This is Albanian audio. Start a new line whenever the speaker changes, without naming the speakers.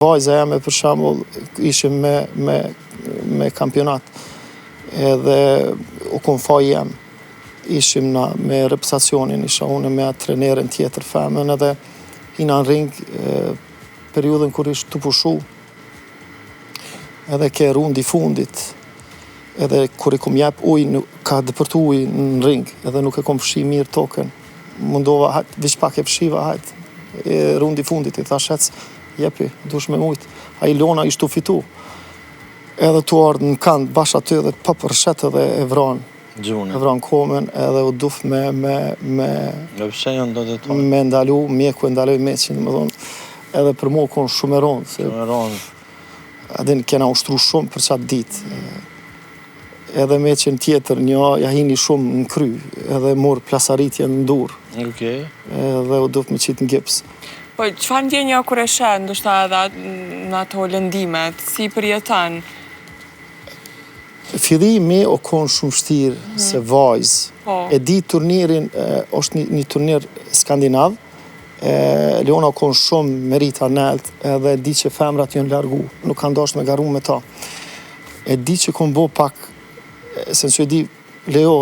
Vajza jeme, për shembull, ishim me kampionat edhe u kon faji jem. Ishim na me reprezentacionin, isha unë me atë trenerën tjetër femën, edhe hina në ring periudhën kur ish tu pushu, edhe ke rundi fundit, edhe kur i kom jep ujë, ka depërtu ujë në ring, edhe nuk e kom fshi mirë tokën. Mundova, hajt, veç pak e fshiva, hajt, e rundi fundit, i thash: "Ec, jepi, dush me mujt." Ai Lona ish tu fitu. Edhe tu ardhë në kant, bash aty dhe pop rrëshet edhe e vran.
Gjune.
E vran komën edhe u duf me
Në pse janë do të
me ndalu, mjeku e ndaloi meçin, më thonë, edhe për mua konë shumë e ronë, se
Shumë e ronë.
A din, kena ushtru shumë për qatë ditë. Edhe meçin tjetër, një ja hini shumë në kry, edhe mor plasaritje në dur, edhe u duf me qitë në gips.
Po, çfarë ndjenja kur e sheh, ndoshta edhe në ato lëndimet, si i përjeton?
Fillimi o konë shumë vështirë, se vajzë. E di turnirin, është një turnir skandinav, Leona o konë shumë merita nelt, edhe e di që femrat janë largu, nuk kanë dashur me garu me ta. E di që kom bo pak, se nësë e di, lejohet.